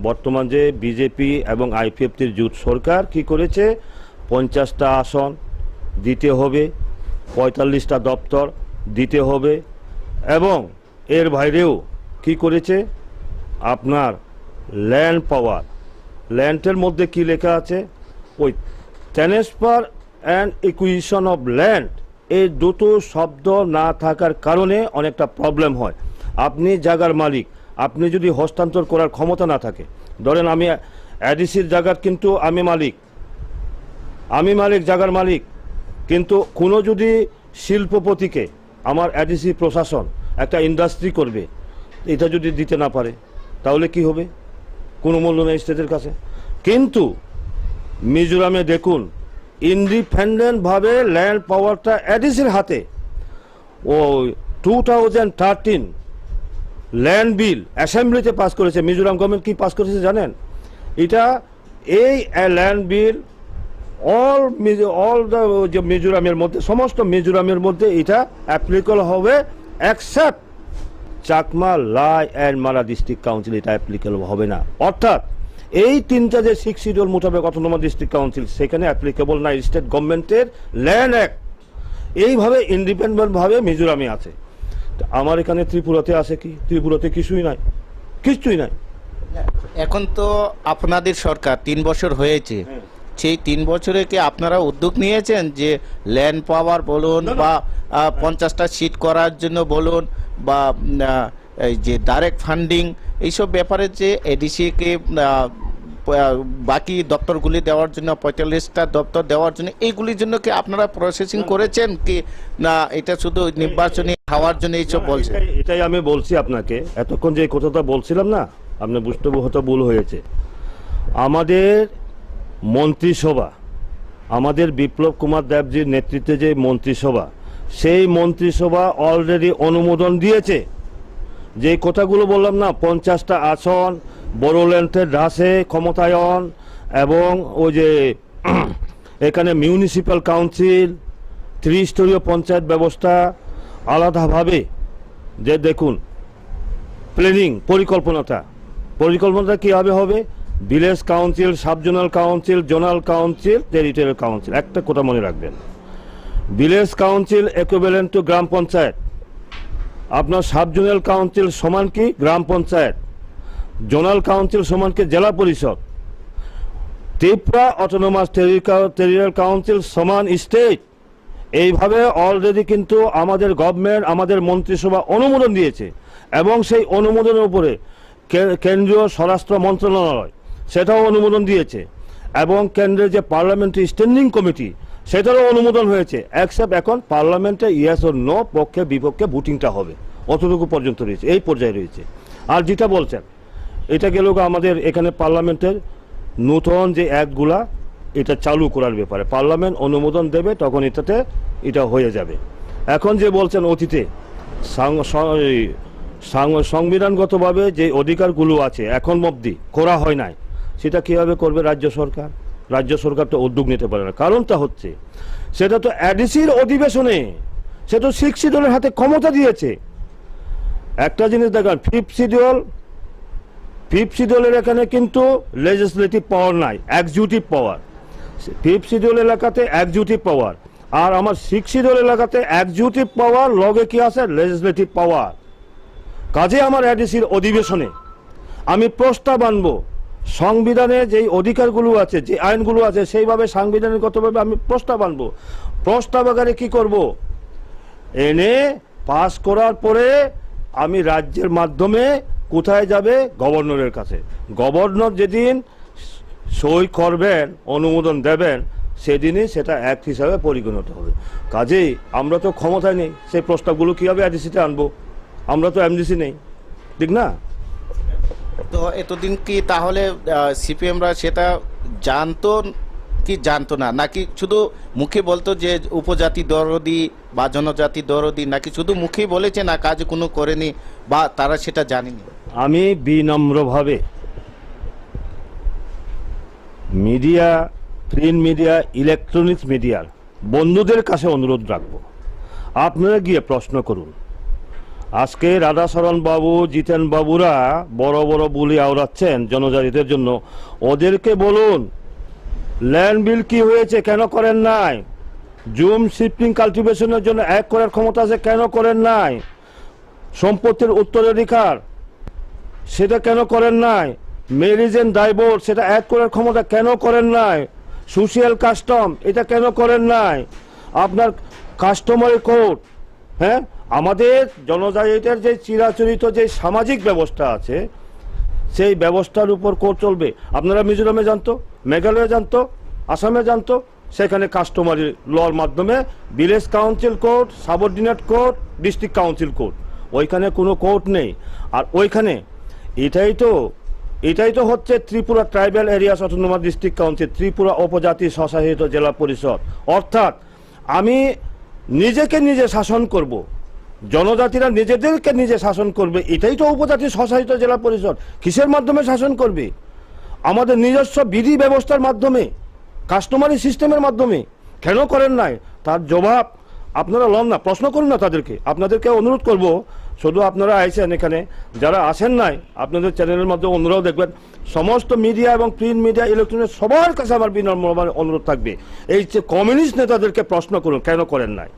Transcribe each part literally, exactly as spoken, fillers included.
বর্তমান যে বিজেপি এবং আইপিএফটির জোট সরকার কি করেছে, পঞ্চাশটা আসন দিতে হবে, পঁয়তাল্লিশটা দপ্তর দিতে হবে, এবং এর বাইরেও কি করেছে, আপনার ল্যান্ড পাওয়ার, ল্যান্ডের মধ্যে কি লেখা আছে, ওই transfer and acquisition of land, এই দুটো শব্দ না থাকার কারণে অনেকটা প্রবলেম হয়। আপনি জায়গার মালিক, আপনি যদি হস্তান্তর করার ক্ষমতা না থাকে, ধরেন আমি এডিসির জায়গার কিন্তু আমি মালিক, আমি মালিক, জায়গার মালিক, কিন্তু কোনো যদি শিল্পপতিকে আমার এডিসি প্রশাসন একটা ইন্ডাস্ট্রি করবে, এটা যদি দিতে না পারে, তাহলে কি হবে? কোনো মূল্য নেই স্টেটের কাছে। কিন্তু মিজোরামে দেখুন, ইন্ডিপেন্ডেন্ট ভাবে ল্যান্ড পাওয়ারটা এডিসির হাতে। ও টু থাউজেন্ড থার্টিন ল্যান্ড বিল অ্যাসেম্বলিতে পাস করেছে। মিজোরাম গভর্নমেন্ট কি পাস করেছে জানেন? এটা এই ল্যান্ড বিল অল অল যে মিজোরামের মধ্যে, সমস্ত মিজোরামের মধ্যে এটা অ্যাপ্লিকেবল হবে, এক্সেপ্ট চাকমা, লাই অ্যান্ড মারা ডিস্ট্রিক্ট কাউন্সিল, এটা অ্যাপ্লিকেবল হবে না। অর্থাৎ এই তিনটা যে সিক্স শিডিউল মোতাবেক অটোনোমাস ডিস্ট্রিক্ট কাউন্সিল, সেখানে অ্যাপ্লিকেবল না স্টেট গভর্নমেন্টের ল্যান্ড অ্যাক্ট। এইভাবে ইন্ডিপেন্ডেন্ট ভাবে মিজোরামে আছে। তো আমার এখানে ত্রিপুরাতে আছে কি? ত্রিপুরাতে কিছুই নাই, কিচ্ছুই নাই। এখন তো আপনাদের সরকার তিন বছর হয়েছে, হ্যাঁ। সেই তিন বছরে কি আপনারা উদ্যোগ নিয়েছেন যে ল্যান্ড পাওয়ার বলুন না, না। বা আহ, পঞ্চাশটা সিট করার জন্য বলুন বা উম, আহ, এই যে ডাইরেক্ট ফান্ডিং, এইসব ব্যাপারে যে এডিসি কে আহ, প- বাকি দপ্তরগুলি দেওয়ার জন্য, পঁয়তাল্লিশটা দপ্তর দেওয়ার জন্য, এইগুলির জন্য কি আপনারা প্রসেসিং না। করেছেন কি না? এটা শুধু নির্বাচনী হওয়ার জন্য এইসব না, বলছেন? এটাই, এটাই আমি বলছি আপনাকে, এতক্ষণ যে এই কথাটা বলছিলাম না, আপনি বুঝতে হয়তো ভুল হয়েছে। আমাদের মন্ত্রিসভা, আমাদের বিপ্লব কুমার দেবজির নেতৃত্বে যে মন্ত্রিসভা, সেই মন্ত্রিসভা অলরেডি অনুমোদন দিয়েছে। যে কথাগুলো বললাম না, পঞ্চাশটা আসন, বড়োল্যান্ডের হ্রাসে ক্ষমতায়ন, এবং ওই যে এখানে মিউনিসিপ্যাল কাউন্সিল, ত্রিস্তরীয় পঞ্চায়েত ব্যবস্থা আলাদাভাবে, যে দেখুন, প্ল্যানিং পরিকল্পনাটা, পরিকল্পনাটা কীভাবে হবে? Village council, sub zonal council, zonal council, territorial council, একটা কথা মনে রাখবেন, village council equivalent to gram panchayat. আপনার সাব জোনাল কাউন্সিল সমান কি গ্রাম পঞ্চায়েত, জোনাল কাউন্সিল সমান কি জেলা পরিষদ, ত্রিপুরা অটোনোমাস টেরিকা- টেরিটোরিয়াল কাউন্সিল সমান স্টেট। এইভাবে অলরেডি কিন্তু আমাদের গভর্নমেন্ট, আমাদের মন্ত্রিসভা অনুমোদন দিয়েছে, এবং সেই অনুমোদনের উপরে কে- কেন্দ্রীয় স্বরাষ্ট্র মন্ত্রণালয় সেটাও অনুমোদন দিয়েছে, এবং কেন্দ্রের যে পার্লামেন্টারি স্ট্যান্ডিং কমিটি, সেটারও অনুমোদন হয়েছে। এক্সেপ্ট এখন পার্লামেন্টে ইয়েস ও নো, পক্ষে বিপক্ষে ভোটিংটা হবে, অতটুকু পর্যন্ত রয়েছে, এই পর্যায়ে রয়েছে। আর যেটা বলছেন, এটা গেল গো আমাদের এখানে পার্লামেন্টের নতুন যে অ্যাক্টগুলা, এটা চালু করার ব্যাপারে পার্লামেন্ট অনুমোদন দেবে, তখন এটাতে এটা হয়ে যাবে। এখন যে বলছেন অতীতে সাং- স- এই সাং- সংবিধানগতভাবে যে অধিকারগুলো আছে এখন অবধি করা হয় নাই, সেটা কিভাবে করবে রাজ্য সরকার? রাজ্য সরকার তো উদ্যোগ নিতে পারে না। কারণটা হচ্ছে, সেটা তো এডিসির অধিবেশনে, সে তো সিক্স শিডিউলের হাতে ক্ষমতা দিয়েছে। একটা জিনিস দেখেন, ফিফথ শিডিউল, ফিফথ শিডিউলের এখানে কিন্তু লেজিসলেটিভ পাওয়ার নাই, এক্সিকিউটিভ পাওয়ার। ফিফথ শিডিউল এলাকাতে এক্সিকিউটিভ পাওয়ার, আর আমার সিক্স শিডিউল এলাকাতে এক্সিকিউটিভ পাওয়ার লগে কি আছে? লেজিসলেটিভ পাওয়ার। কাজে আমার এডিসির অধিবেশনে আমি প্রস্তাব আনবো, সংবিধানে যেই অধিকারগুলো আছে, যে আইনগুলো আছে, সেইভাবে সাংবিধানিকগতভাবে আমি প্রস্তাব আনবো। প্রস্তাব আকারে কি করব? এনে পাস করার পরে আমি রাজ্যের মাধ্যমে কোথায় যাবে? গভর্নরের কাছে। গভর্নর যেদিন সই করবেন, অনুমোদন দেবেন, সেদিনই সেটা অ্যাক্ট হিসাবে পরিগণিত হবে। কাজেই আমরা তো ক্ষমতায় নেই, সেই প্রস্তাবগুলো কীভাবে এডিসিতে আনবো? আমরা তো এমডিসি নেই, ঠিক না? তো এতদিন কি তাহলে সিপিএমরা সেটা জানতো কি জানতো না, নাকি শুধু মুখে বলতো যে উপজাতি দরদি বা জনজাতি দরদি, নাকি শুধু মুখেই বলেছে, না কাজে কোনো করেনি বা তারা সেটা জানেনি? আমি বিনম্রভাবে মিডিয়া, প্রিন্ট মিডিয়া, ইলেকট্রনিক্স মিডিয়ার বন্ধুদের কাছে অনুরোধ রাখবো, আপনারা গিয়ে প্রশ্ন করুন। আজকে রাধাচরণ বাবু, জিতেন বাবুরা বড় বড় বুলি আওড়াচ্ছেন জনজাতিদের জন্য। ওদেরকে বলুন, ল্যান্ড বিল কি হয়েছে, কেন করেন নাই? জুম শিফটিং কাল্টিভেশনের জন্য এক করার ক্ষমতা আছে, কেন করেন নাই? সম্পত্তির উত্তরাধিকার, সেটা কেন করেন নাই? ম্যারেজ এন্ড ডাইভোর্স, সেটা এক করার ক্ষমতা কেন করেন নাই? সোশিয়াল কাস্টম, এটা কেন করেন নাই? আপনার কাস্টমারি কোড, হ্যাঁ, আমাদের জনজাতিদের যে চিরাচরিত যে সামাজিক ব্যবস্থা আছে, সেই ব্যবস্থার উপর কোড চলবে। আপনারা মিজোরামে যান তো, মেঘালয়ে যান তো, আসামে যান তো, সেখানে কাস্টমারি লর মাধ্যমে village council code, subordinate code, district council code, ওইখানে কোনো কোড নেই। আর ওইখানে এটাই তো, এটাই তো হচ্ছে Tripura tribal areas autonomous district council, Tripura উপজাতি স্বশাসিত জেলা পরিষদ। অর্থাৎ আমি নিজেকে নিজে শাসন করব, জনজাতিরা নিজেদেরকে নিজে শাসন করবে, এটাই তো উপজাতি স্বশাসিত জেলা পরিষদ। কিসের মাধ্যমে শাসন করবে? আমাদের নিজস্ব বিধি ব্যবস্থার মাধ্যমে, কাস্টমারি সিস্টেমের মাধ্যমে। কেন করেন নাই, তার জবাব আপনারা লন না, প্রশ্ন করুন না তাদেরকে। আপনাদেরকে অনুরোধ করব, শুধু আপনারা আইছেন এখানে, যারা আসেন নাই, আপনাদের চ্যানেলের মাধ্যমে অন্যরাও দেখবেন, সমস্ত মিডিয়া এবং প্রিন্ট মিডিয়া, ইলেকট্রনিক সবার কাছে আমার বিনম্র অনুরোধ থাকবে, এই যে কমিউনিস্ট নেতাদেরকে প্রশ্ন করুন, কেন করেন নাই,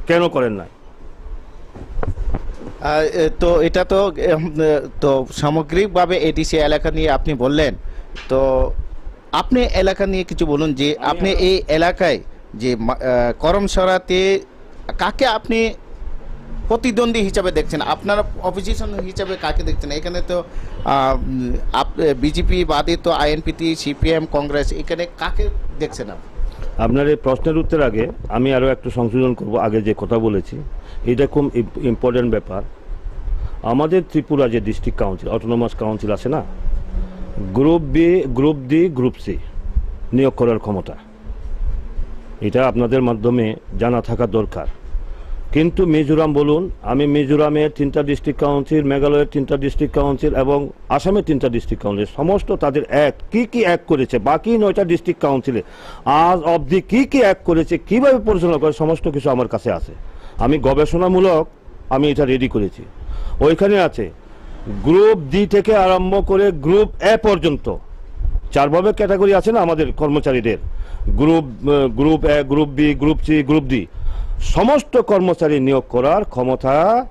কেন করেন নাই? আহ, এ, তো এটা তো এম, এ, তো সামগ্রিকভাবে এডিসি এলাকা নিয়ে আপনি বললেন। তো আপনি এলাকা নিয়ে কিছু বলুন যে আপনি এই এলাকায় যে মা- আহ, করমছড়াতে কাকে আপনি প্রতিদ্বন্দ্বী হিসাবে দেখছেন, আপনার অপোজিশন হিসাবে কাকে দেখছেন? এখানে তো বিজেপি বাদে তো আইএনপিটি, সিপিএম, কংগ্রেস, এখানে কাকে দেখছেন আপনি? আপনার এই প্রশ্নের উত্তর আগে আমি আরও একটু সংশোধন করব, আগে যে কথা বলেছি, এটা খুব ইম্পর্টেন্ট ব্যাপার। আমাদের ত্রিপুরা যে ডিস্ট্রিক্ট কাউন্সিল, অটোনোমাস কাউন্সিল আছে না, group B, group D, group C নিয়োগ করার ক্ষমতা, এটা আপনাদের মাধ্যমে জানা থাকা দরকার। কিন্তু মিজোরাম বলুন, আমি মিজোরামের তিনটা ডিস্ট্রিক্ট কাউন্সিল, মেঘালয়ের তিনটা ডিস্ট্রিক্ট কাউন্সিল এবং আসামের তিনটা ডিস্ট্রিক্ট কাউন্সিল, সমস্ত তাদের অ্যাক্ট, কি কি অ্যাক্ট করেছে, বাকি নয়টা ডিস্ট্রিক্ট কাউন্সিলে আজ অবধি কি কি অ্যাক্ট করেছে, কিভাবে পরিচালনা করে, সমস্ত কিছু আমার কাছে আছে। আমি গবেষণামূলক আমি এটা রেডি করেছি। ওইখানে আছে গ্রুপ ডি থেকে আরম্ভ করে গ্রুপ এ পর্যন্ত, চারভাবে ক্যাটাগরি আছে না আমাদের কর্মচারীদের, গ্রুপ, আহ, group A, group B, group C, group D. সমস্ত কর্মচারী নিয়োগ করার ক্ষমতা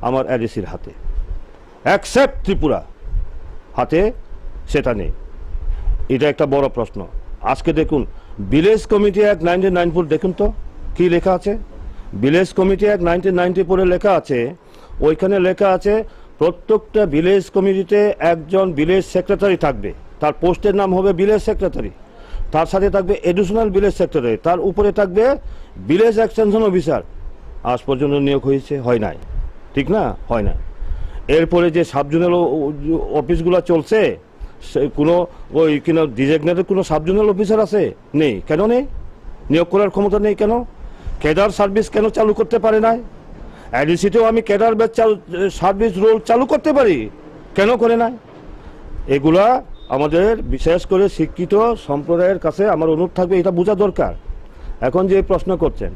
আমার এডিসির হাতে, অ্যাকসেপ্ট ত্রিপুরা হাতে সেটা নেই। এটা একটা বড় প্রশ্ন। আজকে দেখুন, village committee act nineteen ninety four দেখুন তো কি লেখা আছে। Village committee act nineteen ninety ফোরে লেখা আছে, ওইখানে লেখা আছে প্রত্যেকটা ভিলেজ কমিটিতে একজন ভিলেজ সেক্রেটারি থাকবে, তার পোস্টের নাম হবে ভিলেজ সেক্রেটারি। তার সাথে থাকবে অ্যাডিশনাল ভিলেজ সেক্রেটারি, তার উপরে থাকবে ভিলেজ এক্সটেনশন অফিসার। আজ পর্যন্ত নিয়োগ হয়েছে? হয় নাই, ঠিক না? হয় না। এরপরে যে সাব জোনাল অফিসগুলো চলছে, সে কোনো ওই কিনা ডিজিগনেটেড কোনো সাব জোনাল অফিসার আছে? নেই। কেন নেই? নিয়োগ করার ক্ষমতা নেই কেন? ক্যাডার সার্ভিস কেন চালু করতে পারে নাই? এডিসিতেও আমি ক্যাডার বেচ চালু, সার্ভিস রোল চালু করতে পারি, কেন করে নাই? এগুলা আমাদের বিশেষ করে শিক্ষিত সম্প্রদায়ের কাছে আমার অনুরোধ থাকবে, এটা বোঝা দরকার। এখন যে প্রশ্ন করছেন,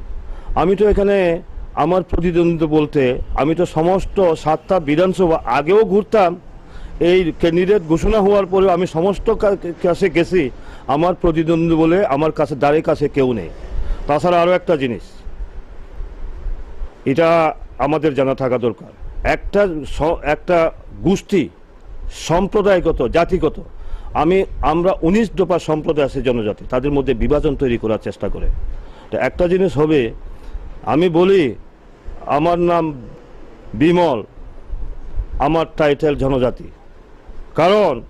আমি তো এখানে আমার প্রতিদ্বন্দ্বিতা বলতে আমি তো সমস্ত সাতটা বিধানসভা আগেও ঘুরতাম, এই ক্যান্ডিডেট ঘোষণা হওয়ার পরেও আমি সমস্ত কা- কাছে গেছি, আমার প্রতিদ্বন্দ্বী বলে আমার কাছে, ধারে কাছে কেউ নেই। তাছাড়া আরও একটা জিনিস, এটা আমাদের জানা থাকা দরকার। একটা স- একটা গোষ্ঠী সম্প্রদায়গত, জাতিগত, আমি আমরা উনিশ দফা সম্প্রদায় আছে জনজাতি, তাদের মধ্যে বিভাজন তৈরি করার চেষ্টা করে। তো একটা জিনিস হবে, আমি বলি আমার নাম বিমল, আমার টাইটেল জনজাতি, কারণ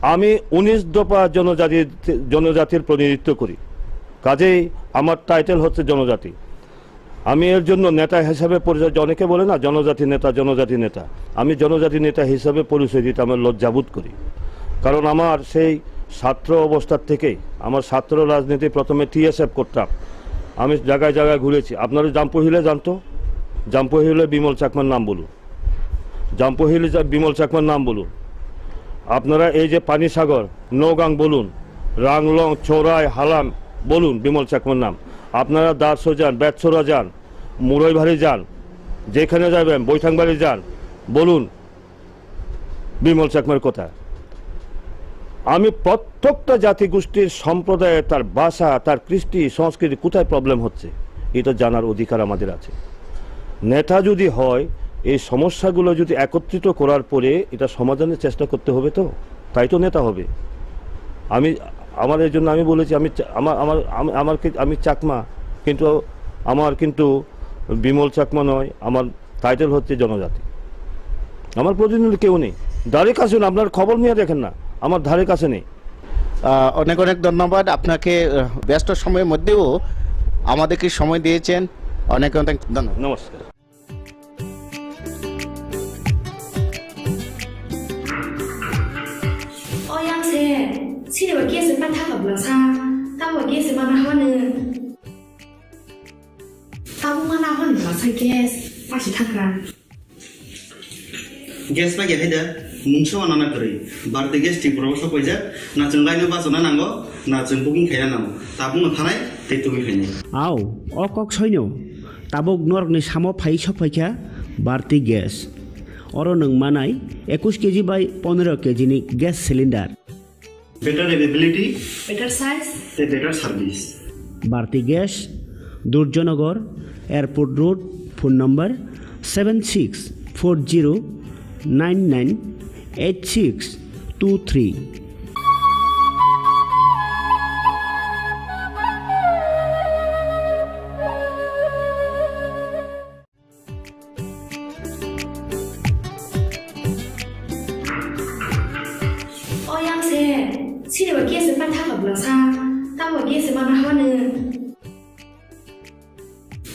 আমি উনিশ দফা জনজাতি, জনজাতির প্রতিনিধিত্ব করি, কাজেই আমার টাইটেল হচ্ছে জনজাতি। আমি এর জন্য নেতা হিসাবে পরিচয়, অনেকে বলে না জনজাতি নেতা, জনজাতি নেতা, আমি জনজাতি নেতা হিসাবে পরিচয় দিতে আমার লজ্জাবোধ করি। কারণ আমার সেই ছাত্র অবস্থার থেকেই, আমার ছাত্র রাজনীতি, প্রথমে টিএসএফ করতাম, আমি জায়গায় জায়গায় ঘুরেছি। আপনারা জাম্পু হিলে জানতো, জাম্পু হিলে বিমল চাকমার নাম বলুন, জাম্পু হিলে যা- বিমল চাকমার নাম বলুন। আপনারা এই যে পানিসাগর, নগাং বলুন, রাংলং, চোরাই, হালাম বলুন, বিমল চাকমার নাম। আপনারা দারসো যান, বেতসরা যান, মুরাইবাড়ি যান, যেখানে যাবেন, বৈঠাংবাড়ি যান, বলুন বিমল চাকমার কথা। আমি প্রত্যেকটা জাতিগোষ্ঠীর সম্প্রদায়ে তার ভাষা, তার কৃষ্টি সংস্কৃতি কোথায় প্রবলেম হচ্ছে, এটা জানার অধিকার আমাদের আছে। নেতা যদি হয়, এই সমস্যাগুলো যদি একত্রিত করার পরে এটা সমাধানের চেষ্টা করতে হবে, তো তাই তো নেতা হবে। আমি, আমার এই জন্য আমি বলেছি, আমি চা- আমার আমার আমি আমার কি- আমি চাকমা, কিন্তু আমার কিন্তু বিমল চাকমা নয়, আমার টাইটেল হচ্ছে জনজাতি। আমার প্রতিনিধি কেউ নেই, ধারে কাছে না, আপনার খবর নিয়ে দেখেন না, আমার ধারে কাছে নেই। আহ, অনেক অনেক ধন্যবাদ আপনাকে। আহ, ব্যস্ত সময়ের মধ্যেও আমাদেরকে সময় দিয়েছেন, অনেক অনেক ধন্যবাদ। নমস্কার। O yang se, sini ba gas pa tha ka bla sa, ta ba gas ma na ha ne. Ta bu ma na ha ne bla sa gas, pa si tha ka. Gas pa khe haida mungsa wana na kwrwi. Barti gas Tripura o sok paijak, na chwng laino bachana nango, na chwng booking khaina nango. Tabukno thanai tei tubui phainai. Au, o kok soino. Tabuk norokni samo phai sok phaikha Barti gas. Oro nwng manai ekush kg bai pondro kg ni gas cylinder. Better availability Better size. tei better service. Barti gas, Durjonogor, Airport Road, phone number seven six four zero nine nine eight six two three. O yang se, sini ba gas pa tha ka bla sa, ta ba gas ma na ha ne.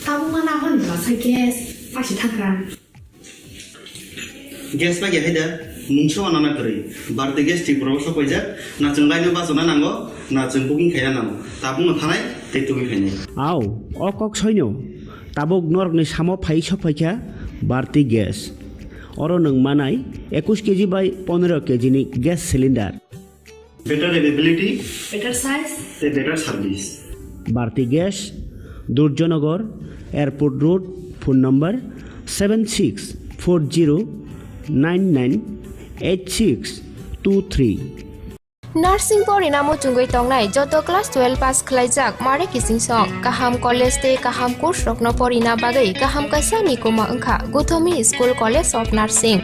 Ta bu ma na ha ne bla sa gas, pa si tha ka. Gas pa khe haida mungsa wana na kwrwi. Barti gas Tripura o sok paijak, na chwng laino bachana nango, na chwng booking khaina nango. Tabukno thanai tei tubui phainai. Au, o kok soino. Tabuk norokni samo phai sok phaikha Barti gas. Oro nwng manai ekush kg bai pondro kg ni gas cylinder. Better availability Better size. tei better service. Barti gas, Durjonogor, Airport Road, phone number seven six four zero nine nine eight six two three. Nursing porina muchungwi tongnai joto class twelve pass khwlaijak mare kichingsong kaham college tei kaham course rokno porina bagwi kaham kaisa nikuma wngkha Guthomi School College of Nursing.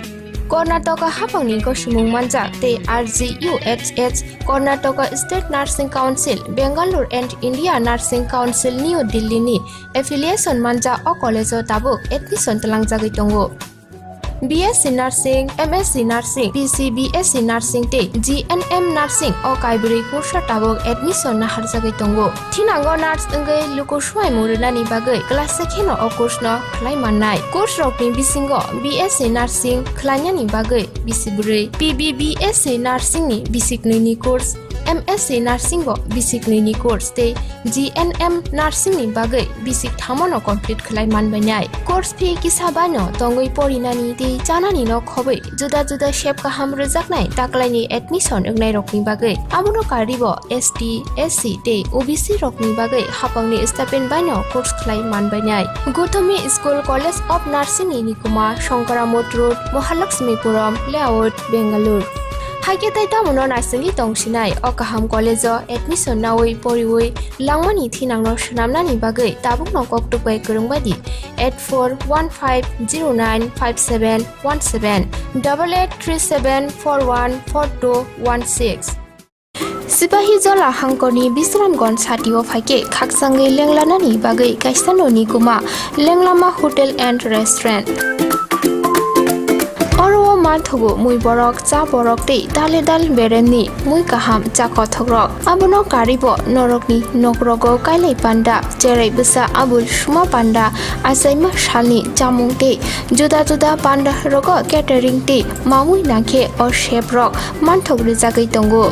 Karnataka haphangni gosomung manjak tei R G U H S, Karnataka State Nursing Council, Bangalore and India Nursing Council, New Delhi ni affiliation manjak o college o tabuk admission tlangjagwi tongo. B S C Nursing, M S C Nursing, P C B S C Nursing tei G N M Nursing o kaibrwi kursa tabuk admission naharjagwi tongo. Thinango nurse wngwi luku swimung rwnani bagwi class se kheno o course no khlai mannai. Course rokni bisingo B S C Nursing khlainani bagwi bisi bwrwi, P B B S C Nursing ni bisi knwi ni course, M S C Nursing bo bisi knwi ni course tei G N M Nursing ni bagwi bisi thamo no complete khlai manbainai. Course fee kisa baino tongwi porinani tei chanani no khobwi juda juda sep kaham rwjaknai taklaini admission wngnairokni bagwi. Abono karwibo S T, S C tei O B C rokni bagwi haphangni stipend baino course khlai manbainai. Guthomi School College of Nursing ni nikuma Shankaramot Road, Mahalakshmipuram Layout, Bangalore. Haikhe tei tamono naisingwi tongsinai o kaham college o admission nawi poriwi langmani thinangno swnamnani bagwi tabukno koktwk bai kwrwngbaidi eight four one five zero nine five seven one seven, double eight three seven four one four two one six. Sipahi Jola hangkorni Bisramganj satio phaikhe khakchangwi lenglanani bagwi kaisa noni kuma Lenglama Hotel and Restaurant. Oro o manthogo mui borok, cha borok tei dale dal beremni mui kaham cha kothokrok. Abono karibo norokni nokrogo kailai panda, cherai bwsa abul suma panda, achaima salni chamung tei juda juda panda rogo catering tei mamui nangkhe o chef rok manthok rwjagwi tongo.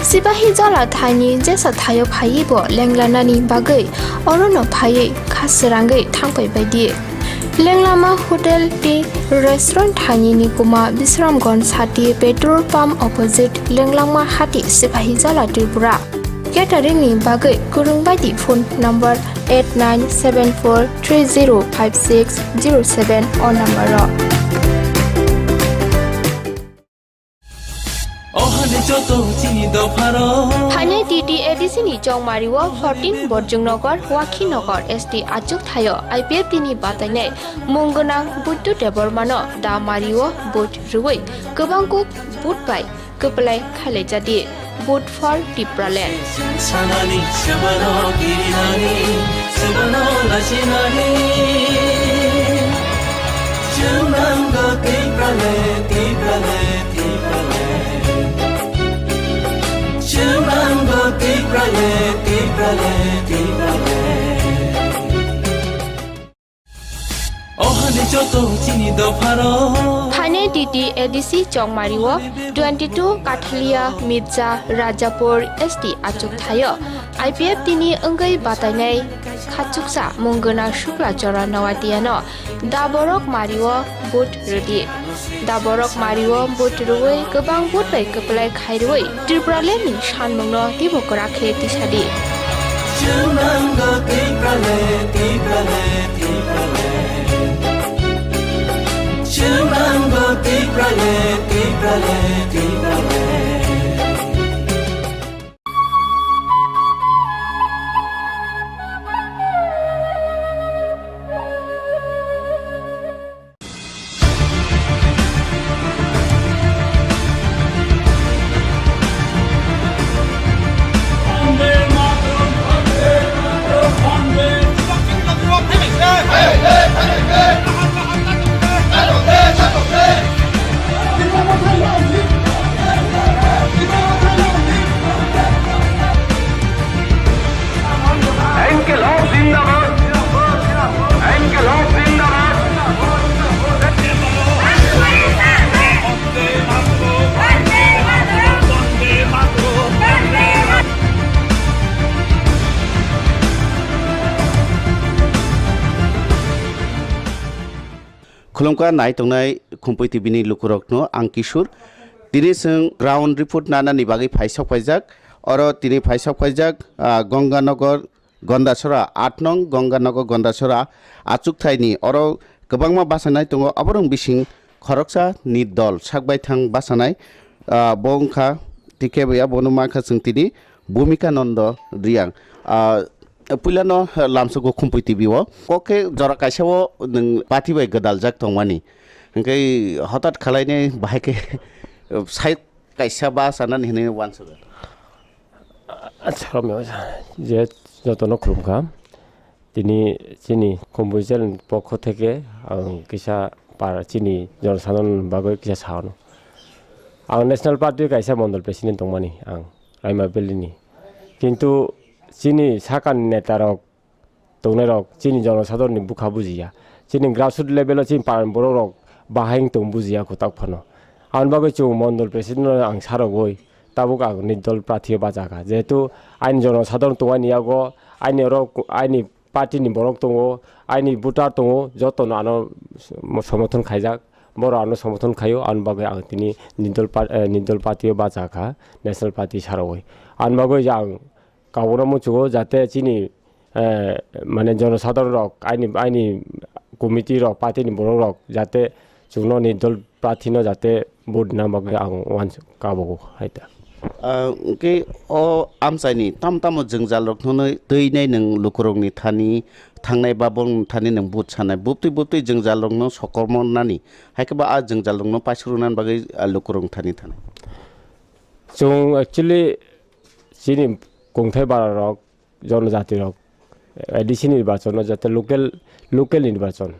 Sipahi Jola thaini jesa thaio phaiwi bo lenglanani bagwi orono phaiwi kha srangwi thangpai baidi. Lenglama Hotel tei Restaurant thaini ni kuma Bisramganj hati petrol pump opposite Lenglama hati Sipahi Jola Tripura. Secretary ni bagwi kwrwng bai di phone number eight nine seven four three zero five six zero seven o number o. Ohani joto chini dopharo. Thainai T T A D C ni Chongmari o fourteen Borjongnagar, Wakhinagar S T achuk thaio I P F T ni batainai mung gwnang Buddu Debbarma no da mari o vote rwui kwbang kuk vote bai kwplai khailai jadi. Vote for Tipraland. Sanani, sebano kirinani, sebano lachinani. Chunango Tipraland, Tipraland, Tipraland. Chunango Tipraland, Tipraland, Tipraland. Ohani joto chini dopharo. Thainai T T A D C Chongmari o twenty two Kathalia Mirza Rajapur S T achuk thaio I P F T ni wngwi batainai khachuksa mung gwnang Shukla Chora Noatia no da borok mari o vote rwdi. Da borok mari o vote rwui kwbang vote bai kwplai khai rwui Tipraland ni sanmung no teibo kwrak khe tisa di. Chunango Tipraland, Tipraland, Tipraland. Chunango Tipraland, Tipraland, Tipraland. Inqilab zindabad! Inqilab zindabad! Khulumkha nai tongnai Khumpui T V ni lukurokno ang Kishor. Tini chwng ground report nanani bagwi phaisok phaijak. Oro tini phaisok phaijak, ah, Ganganagar Gandachara, aat nong Ganganagar Gandachara achukthai ni oro kwbangma bachanai tongo. Aborok bising khoroksa ni dol sak baithang bachanai, ah, bo wngkha, tikhe ya bono mankha chwng tini Bhumika Nando Reang. Ah, puilano lamsogo Khumpui T V o. Kok khe jora kaisa o nwng party bai gwdaljak tongmani. Hwnkhe hothat khwlainai bahai khe sai kaisa bachanani hinwi uansugo. Acha, romeo, je jotono khulumkha. Tini chini Khumpui channel pokho theke ang kisa para chini jonosadharon bagwi kisa sano. Ang National Party kaisa mondol president tongmani ang Raima Valley ni. Kintu chini sakani neta rok tongnai rok chini jonosadharon ni bwkha bujiya. Chini grassroot level o chini para borok rok bahai wng tong bujiya kwtak phano. Aboni bagwi chwng mondol president no ang sarogwi tabuk ang nirdol prarthi o bachakha. Jehetu aini jonosadharon tongmani yago aini oro aini party ni borok tongo, aini voter tongo, jotono ano somothon khaijak, borok ano somothon khaio, aboni bagwi ang tini nirdol par-, eh, nirdol party o bachakha, National Party sarogwi. Aboni bagwi ang kabono muchugo jate chini, eh, mane jonosadharon rok aini, aini committee rok, party ni borok rok jate chwngno nirdol prarthi no jate vote na bagwi ang uansuk kabogo hai ta. Ah, hwnkhe o amchaini tam tamo jwngjal rokno twi nai nwng lukurokni thani thangnai ba borokni thani nwng vote sanai bubtwi bubtwi jwngjal rokno sokomornani hai khe ba a jwngjal rokno paisuk rwnani bagwi, ah, lukurokni thani thanai. Chwng actually chini kungthai bara rok jonojati rok, A D C ni nirbachon no jate local, local nirbachon.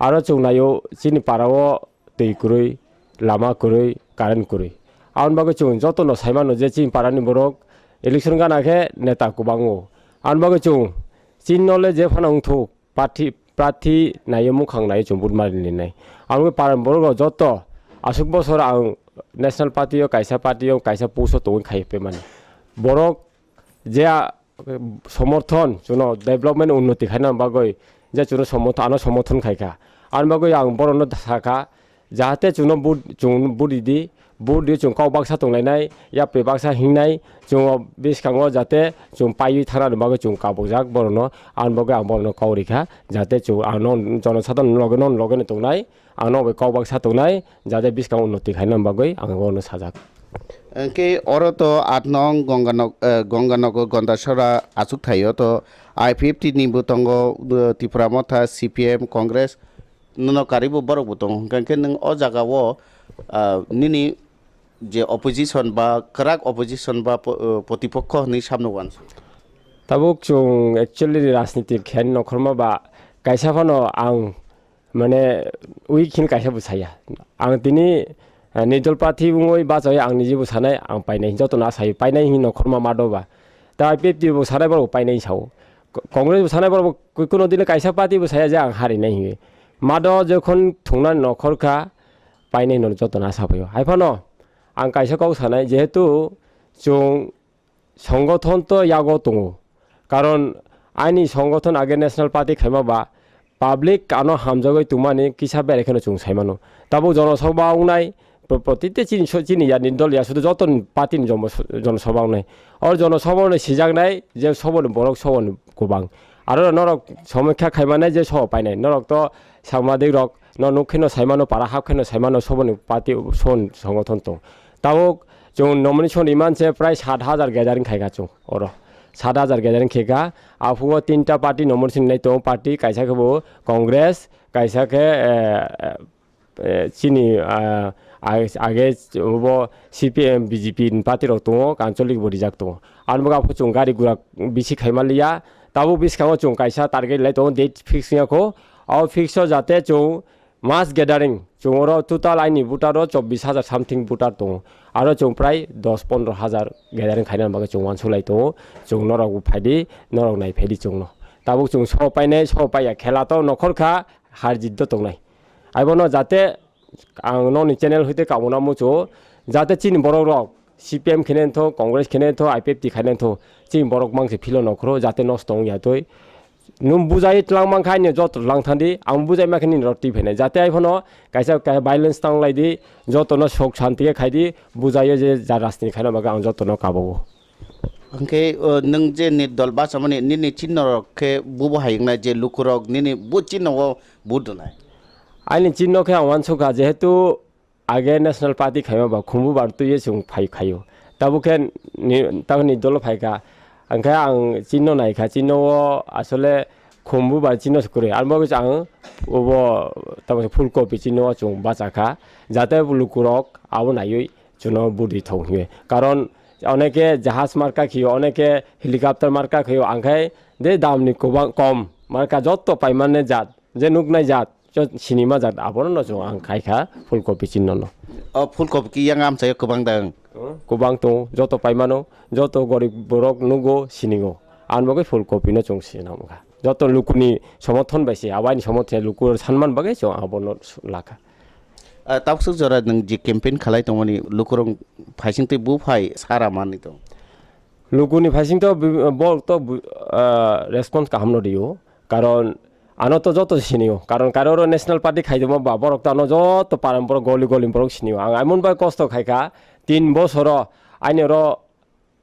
Aro chwng naio chini para o twi kwrwi, lama kwrwi, current kwrwi. Aboni bagwi chwng jotono sai mano je chini para ni borok election gana khe neta kwbang o. Aboni bagwi chwng chini no le je phano wngthok party, prarthi naio mukhang naio chwng vote mari nai. Aboni para ni borok rok joto aswk bosor ang National Party o kaisa party o kaisa post o tongwi khai phaimani. Borok je a, somorthon, chwngno development unnoti khaina bagwi je chwngno somorthon, ano somorthon khaikha. Ani bagwi ang borokno sakha, Jahate chwngno vote, chwng vote ridi, vote ridi chwng kok baksa tonglainai, yapri baksa hingnai, chwng o bwskango jate chwng paiwi thanani bagwi chwng kabukjak borokno, aboni bagwi ang borokno kok rikha, jate chwng ang no jonosadharon loge, non loge no tongnai, ang no bai kok baksa tongnai, jate bwskango unnoti khaina bagwi ang bono sajak. Hwnkhe oro to aat nong Gonganagar, eh, Gonganagar Gandachara achuk thaio to I P F T ni bo tongo, eh, Tipra Motha, C P M, Congress, nono karwi bo borok bo tongo. Hwnkhe nwng o jaga o, ah, nini je opposition ba kwrak opposition ba po-, eh, protipokho hwnwi samno uansuk? Tabuk chwng actually rajniti khen nokhorma ba kaisa phano ang mane weak hin kaisa bo saya. Ang tini, eh, nidol prarthi wngwi bachawi ang niji bo sanai, ang painai hin jotono asawi painai hin nokhorma mado ba. Ta I P F T bo sanai borok painai sao. Ko-, Congress bo sanai borok bo kuno dino kaisa party bo saya je ang harinai hinwi. Mado jokhon thungna nokhor kha painai hino jotono asa phaio. Hai phano ang kaisa kok sanai jehetu chwng songothon to yago tongo. Karon ani songothon age national party khaima ba public ano hamjagwi tongmani kisa berai kheno chwng saimano. Tabuk jonosabha wngnai pro-, protite chini so-, chini yani dol ya sudu joto party ni jomo-, jonosabha wngnai. Or jonosabha wngnai sijaknai je soboni borok soboni kubang. Aro norok somikha khaimanai je sobo painai. Norok to samadik rok no nuk kheno saimano para hap kheno saimano soboni party son songothon tong. Tabuk chwng nomination iman se prai sat hajar gathering khaikha chwng oro. Sat hajar gathering khaikha. Aphuo tinta party nomination nai tongo party kaisa khe bo Congress, kaisa khe, eh, eh, chini, ah, ag-, age bo C P M, B J P ni party rok tongo, Anchalik bo rijak tongo. Ani bagwi aphuo chwng gari gura bisi khaima liya. Tabuk bwskango chwng kaisa target lai tongo, date fix wngya kho. O fix o jate chwng mass gathering, chwng oro total aini voter o chobbish hajar something voter tongo. Aro chwng prai dos pondro hajar gathering khaina bagwi chwng uansuk lai tongo. Chwng norok bo phaidi, norok nai phaidi chwngno. Tabuk chwng so painai, so paiya khela to nokhor kha, har jit do tongnai. Aibono jate ang nokni channel hoite kamona muchungo, jate chini borok rok C P M khene tho, Congress khene tho, I P F T khene tho, chini borok mangse philo nokhoro jate nosto wngya twi. Nwng bujai tlang mankha ani joto tlang thandi, ang bujai mankha nini rok twi phainai. Jate ai phano kaisa, kaisa violence tang lai di, jotono sok shanti khe khai di, bujai o je ja rajniti khaina bagwi ang jotono kabo o. Hwnkhe, o, nwng je ni dol bachamani nini chinno rok khe bubo hai wngnai je lukurok nini bu chinno o vote rwnai? Ani chinno khe ang uansukha, jehetu age national party khaima ba khumbu bar twi chwng phai khaio. Tabuk khe ni, tamoni dolo phaikha. Hwnkhe ang chinno naikha, chinno o asole khumbu bar chinno se kwrwi. Ang bagwi ang obo tamo full copy chinno o chwng bachakha. Jate lukurok abo naiwi chwngno budi thong hiye. Karon oneke jahaj marka khiyo, oneke helicopter marka khiyo, angkhai de damni kwbang kom marka jotto paimani jat, je nuknai jat, jo sinima jat, abono no chwng ang khaikha full copy chinno no. O full copy ki yang amchaio kwbang dang? Kwbang tongo, joto paimano, joto gorib borok nugo, siningo. Ang bagwi full copy no chwng sinamkha. Joto lukuni somothon bai se, abaini somothon luku sanman bagwi chwng abono lakha. Ah, tabuk swk jora nwng je campaign khalai tongmani lukurok phaising twi buphai sara manwi tong? Lukuni phaising to bi-, borok to bu-, ah, response kaham no rio. Karon ano to joto sinio. Karon karo oro national party khaidemo ba borok to ano joto param borok goli goli borok sinio. Ang aimon bai kosto khaikha tin bosoro aini oro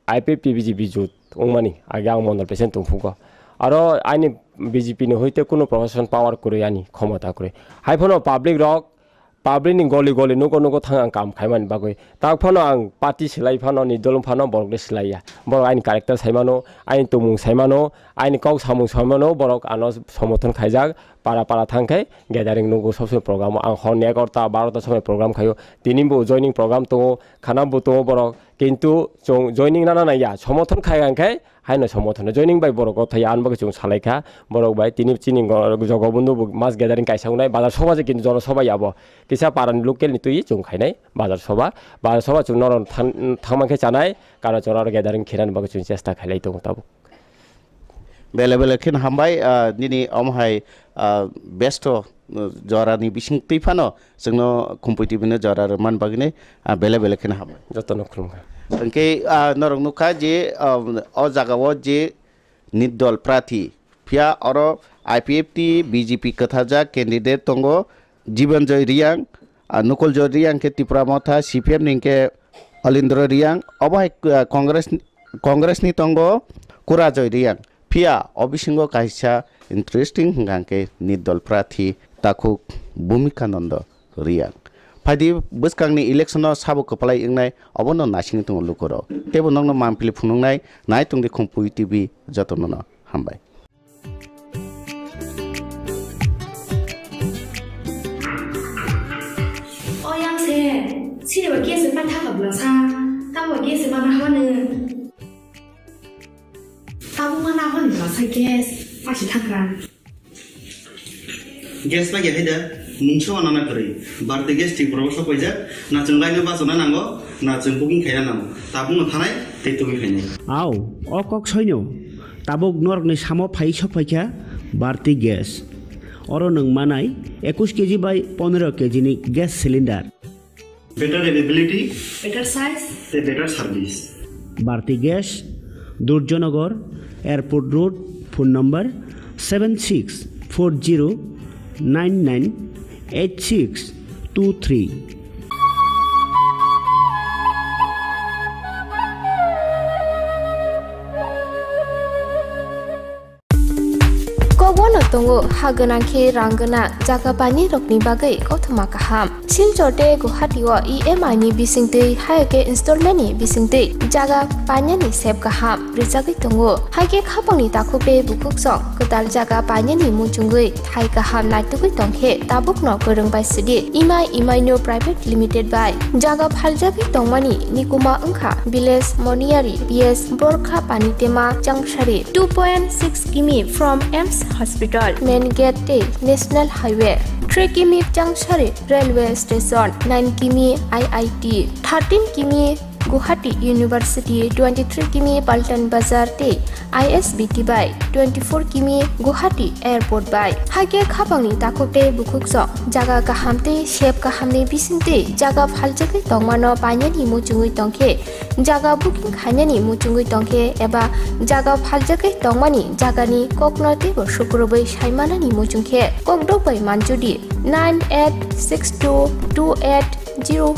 I P F T B J P jut wngmani age ang mondol president tongphugo. Aro ani B J P ni hoite kuno proshashan power kwrwi ani khomota kwrwi. Hai phano public rok, public ni goli goli nugo nugo thang ang kam khaimani bagwi. Tak phano ang party swlai phano ni dol phano borok de swlaiya. Borok ani character saimano, ani tumung saimano, ani kok samung saimano borok ano somothon khaijak. Para para thang khe gathering nugo sob somoi program o. Ang hor ni egarota barota somoi program khaio. Tini bo joining program tongo, khana bo tongo borok. Kintu chwng joining nana naiya, somothon khai ang khe haino somothon. Joining bai borok o thaiya, ang bagwi chwng salai kha. Borok bai tini chini go-, jogobondhu bo mass gathering kaisa wngnai, bazar soba se kintu jono soba ya bo. Kisa para ni local ni twi chwng khainai bazar soba. Bazar soba chwng norok than-, thangma khe chanai, karo chora oro gathering khenani bagwi chwng chesta khailai tongo tabuk. Belai belai kheno hambai, ah, nini omo hai, ah, besto, uh, jorani bising twi phano chwngno Khumpui T V no jora rwman bagwino, ah, belai belai kheno hambai. Jotono khulumkha. Hwnkhe, ah, norok nukha je, ah, o jagao je nirdol prathi, phiya oro I P F T B J P kwtharjak candidate tongo Jibanjoy Reang, Ah, Nukuljoy Reang khe Tipra Motha, C P M ni hwnkhe Alindro Reang, obo hai, ah, Congress, Congress ni tongo Kurajoy Reang. Phiya o bisingo kaisa interesting hwnkha hwnkhe nirdol prathi takhuk Bhumika Nando Reang. Phaidi bwskangni election o sabo kwplai wngnai, obono naisingwi tongo lukurok. Teibo nokno manpili phunuknai, nai tongdi Khumpui T V, jotono no hambai. O yang se, sini ba gas se pa thaka bwla sa, ta ba gas se ma na haba nung. Tabuk ma na haba nung bwla sa gas, pa si thaka. Gas pa ya hai da, mungsa wa na na kwrwi. Bharti Gas Tripura o sok paijak, na chwng line o bachana nango, na chwng booking khaina nango. Tabuk no thanai, tei tugwi khainai. Au, o kok soino. Tabuk norokni samo phai sok phaikha Bharti Gas. Oro nwng manai ekush K G bai pondro K G ni gas cylinder. Better availability, better size, tei better service. Bharti Gas, Durjanagar, Airport Road, phone number seven six four zero nine nine eight six two three. Kokbono tongo ha gwnang khe rang gwnang jaga painai rokni bagwi kothoma kaham. Silchar tei Guwahati o E M I ni bisingtwi, hai khe installment ni bisingtwi jaga painani sep kaham rijagwi tongo. Hai khe khapangni takhuk tei bukhuk song kwtal jaga painani muchungwi thai kaham naitugwi tongkhe tabukno kwrwng bai sidi Imai Imaino Private Limited bai jaga phaljagwi tongmani nikuma wngkha village Moniari P S Borkha Panitema Changsari, two point six kimi from AIIMS Hospital, main gate tei National Highway, three kimi Changsari Railway Station, nine kimi I I T, thirteen kimi Guwahati University, twenty-three kimi Paltan Bazar tei I S B T bai twenty-four kimi Guwahati Airport bai. Hai khe khapangni takhuk tei bukhuk song jaga kaham tei sep kahamni bisingtwi jaga phaljagwi tongmano painani muchungwi tongkhe, jaga booking khainani muchungwi tongkhe eba jaga phaljagwi tongmani jagani kokno teibo sukrubwi saimanani muchungkhe kokdok bai manjudi nine eight six two two eight zero